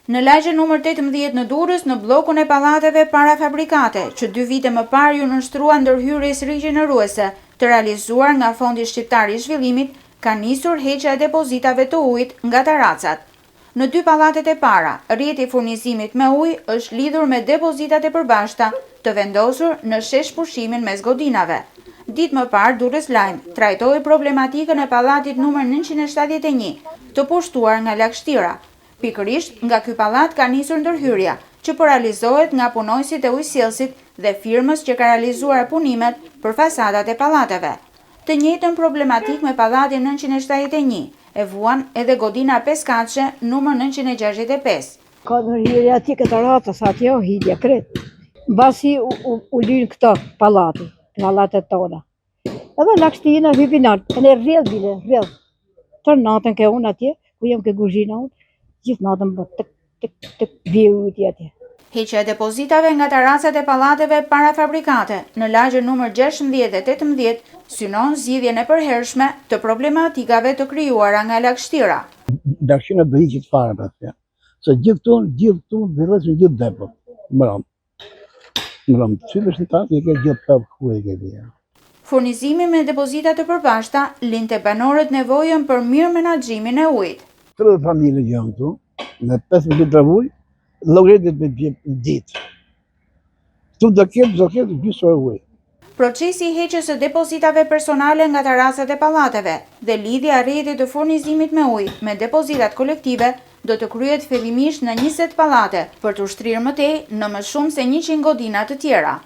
Në lagjen numër 18 në Durrës, në bllokun e pallateve parafabrikate, që dy vite më parë iu nënshtrua ndërhyrjes rigjeneruese të realizuar nga Fondi Shqiptar i Zhvillimit, ka nisur heqja e depozitave të ujit nga tarracat. Në dy pallatet e para, rrjeti i furnizimit me ujë është lidhur me depozitat e përbashkëta të vendosur në sheshpushimin mes godinave. Ditë më parë Durrës Lajm trajtoi problematikën e pallatit numër 971, të pushtuar nga lagështira. Pikërisht nga ky pallat ka nisur ndërhyrja, që po realizohet nga punonjësit e ujësjellësit dhe firmës që ka realizuar punimet për fasadat e pallateve. Të njëjtën problematikë me pallatin 971 e vuan edhe godina pesëkatëshe numër 965. Ka ndërhyrje atje këtë tarraca, sa atje o hidhja, krejt. Mbasi u, u, u lynë këto pallati, pallatet tona. Edhe lagështina hypi nalt, e ne rrjedh bile, rrjedh. Tërë natën ke unë atje, ku jam ke kuzhina unë, gjithë natën bë tek, tek, tek, bie ujti atje. Heqja e depozitave nga tarracat e pallateve parafabrikate në lagjen numër 16 dhe 18 synon zgjidhjen e përhershme të problematikave të krijuara nga lagështira. Lagështina do hiqet fare pra atje. Se gjithë këtu, gjithë këtu, dhe gjithë depot, mbrëmë. Mbrëmë, si është në tatë, i ke gjithë të ku e ke vija. Furnizimi me depozita të përbashkëta linte banorët nevojën për mirëmenaxhimin e ujit. 30 familje që janë këtu, me 15 litra ujë, llogaritet me bje në ditë. Këtu do ketë, do ketë gjysmë ore ujë. Procesi i heqjes së depozitave personale nga tarracat e pallateve dhe lidhja e rrjetit të furnizimit me ujë me depozitat kolektive do të kryhet fillimisht në 20 pallate për t'u shtrirë më tej në më shumë se 100 godina të tjera.